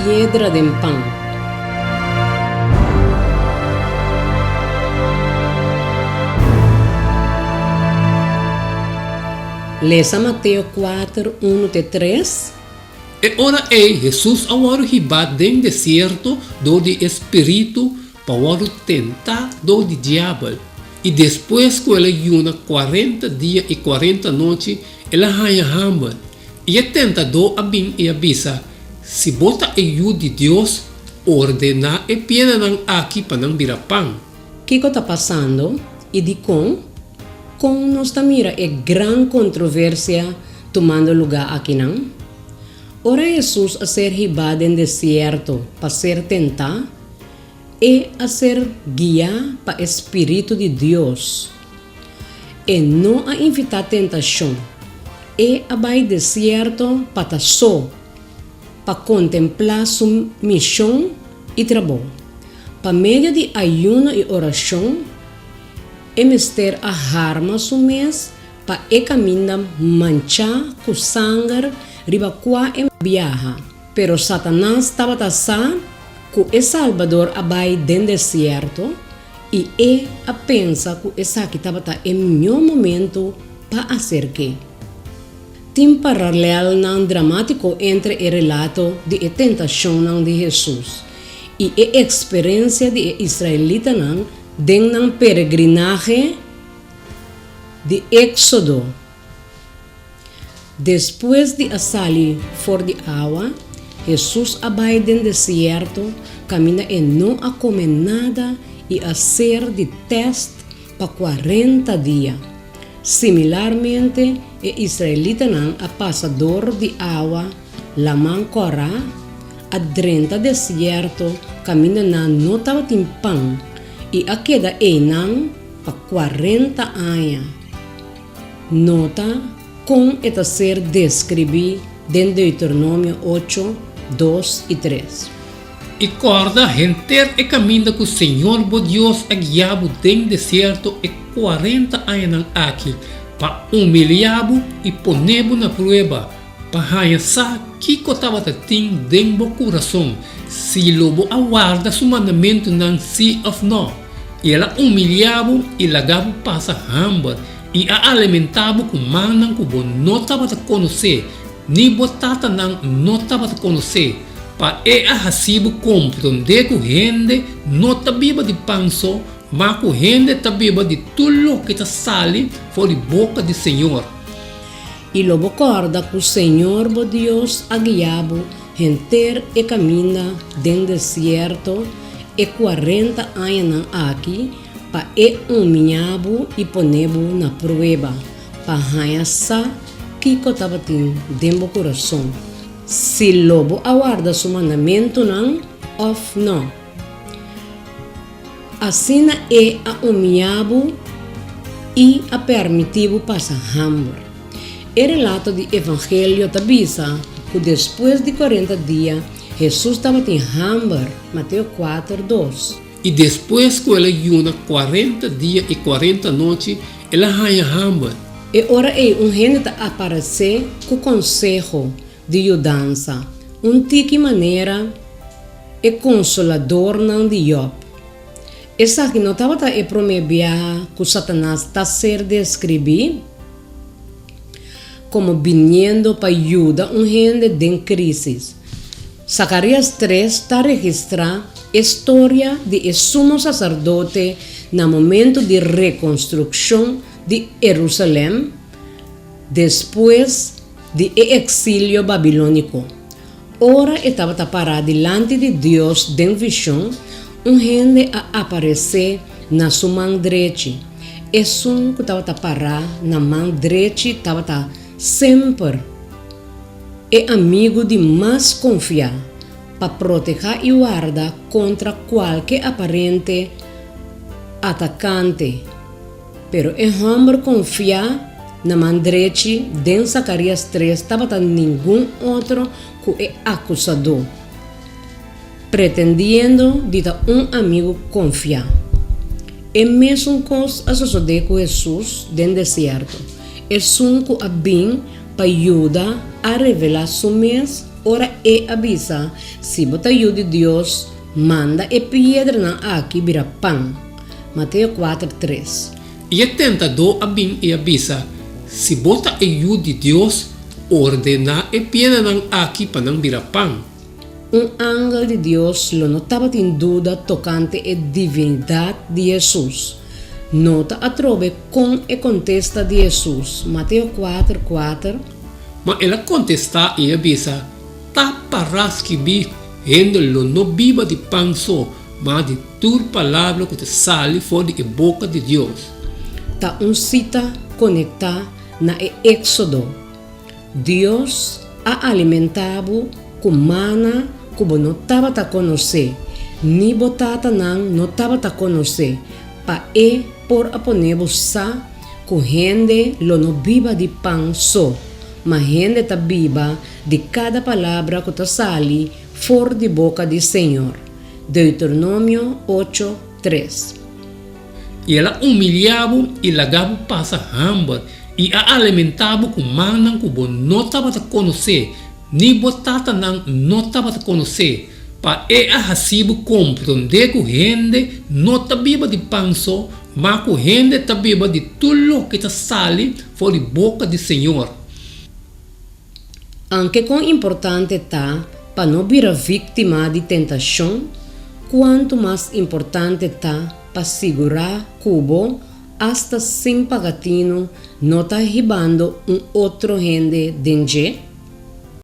piedra den pan. Lesa Mateo kuater, unu te tres. E ora ei Hesus a wòrdu hibá den desierto dor di e Spiritu pa wòrdu tentá dor di diabel. I despues ku el a yuna kuarenta dia i kuarenta nochi, el a haña hamber. I e tentadó a bin i a bisa, Si bo ta e Yu di Dios, ordená e piedranan aki pa nan bira pan. Kiko ta pasando i dikon? Kon nos ta mira e gran kontroversia tumando lugá akinan? Ora Hesus a ser hibá den desierto pa ser tentá, e a ser guiá pa e spiritu di Dios. E no a invitá tentashon. E a bai desierto pa ta so, pa kontemplá su mishon i trabou. Pa medio di ayuno i orashon, e mester a harma su mes pa e kaminda manchá ku sanger riba kua e biaha. Pero Satanas tabata sa ku e Salbador a bai den desierto i e a pensa ku esaki tabata e mihó momento pa aserk'é. Tin paralelnan dramátiko entre e relato di e tentashonnan di Hesus i e eksperensia di e israelitanan den nan peregrinahe di Éksodo. Despues di a sali for di awa, Hesus a bai den desierto kaminda e no a kome nada i a ser di tèst pa kuarenta dia. Similarmente, e israelitanan a pasa dor di awa Laman Kòrá, a drenta desierto kaminda nan no tabatin pan i a keda einan pa kuarenta aña. Nota kon e ta ser deskribí den Deuteronomio ocho, dos i tres. I kòrda henter e kaminda ku señor bo Dios a guia bo den desierto e kuarenta añanan aki, pa humiliá bo i pone bo na prueba, pa haña sa kiko tabata tin den bo kurason, si lo bo a warda su mandamentunan sí òf nò. I el a humiliá bo i laga bo pasa hamber, i a alimentá bo ku mannan ku bo no tabata konosé, ni bo tatanan no tabata konosé, pa e a hasi bo komprondé ku hende no ta biba di pan so, ma ku hende ta biba di tur loke ta sali for di boka di Señor. I lo bo kòrda ku Señor bo Dios a guia bo henter e kaminda den desierto e kuarenta añanan aki pa e humiñá bo i pone bo na prueba pa haña sa kiko tabatin den bo kurason, si lo bo a warda su mandamentunan òf nò. Asina e a humiá bo i a permití bo pasa hamber. E relato di Evangelio ta bisa ku despues di kuarenta dia Hesus tabatin hamber, Mateo kuater, dos. I despues ku el a yuna kuarenta dia i kuarenta nochi, el a haña hamber. E ora ei un hende ta aparesé ku konseho di yudansa, un tiki manera e konsoladornan di Jòb. Esaki no tabata e promé biaha ku Satanas ta ser deskribí komo biniendo pa yuda un hende den krísis. Zakarias tres ta registrá e storia di e sumo saserdote na momentu di rekonstrukshon di Herusalèm despues di e eksilio babilóniko. Ora e tabata pará dilanti di Dios den vishon, un hende a aparesé na su man drechi. Esun ku tabata pará na man drechi tabata semper e amigu di mas konfiá pa protehá i warda kontra kualke aparente atakante. Pero e hòmber konfiá na man drechi den Zakarias tres tabata ningun otro ku e akusadó, pretendiendo di ta un amigu konfiá. E mesun kos a sosodé ku Hesus den desierto, esun ku a bin. pa yuda a revelá su mes ora e a bisa, Si bo ta Yu di Dios, manda e piedranan aki bira pan. Mateo kuater, tres. I e tentadó a bin i a bisa, Si bo ta e Yu di Dios, ordená e piedranan aki pa nan bira pan. Un angel di Dios lo no tabatin duda tokante e divinidat di Hesus. Nota atrobe kon e kontesta di Hesus, Mateo kuater, kuater. Ma el a kontestá i a bisa, Ta pará skibí, Hende lo no biba di pan so, ma di tur palabra ku ta sali for di e boka di Dios. Ta un sita konektá na e Éksodo. Dios a alimentá bo ku mana ku bo no tabata konosé, ni bo tatanan no tabata konosé, pa e por a pone bo sa ku hende lo no biba di pan so, ma hende ta biba di kada palabra ku ta sali for di boka di Señor. Deuteronomio ocho, tres. I el a humiliá bo i laga bo pasa hamber, i a alimentá bo ku mannan ku bo no tabata konosé, ni bo tatanan no tabata konosé, pa e a hasi bo komprondé ku hende no ta biba di pan so, ma ku hende ta biba di tur loke ta sali for di boka di Señor. Anke kon importante ta pa no bira víktima di tentashon, kuantu mas importante ta pa sigurá ku bo, asta sin paga tinu, no ta hibando un otro hende den dje?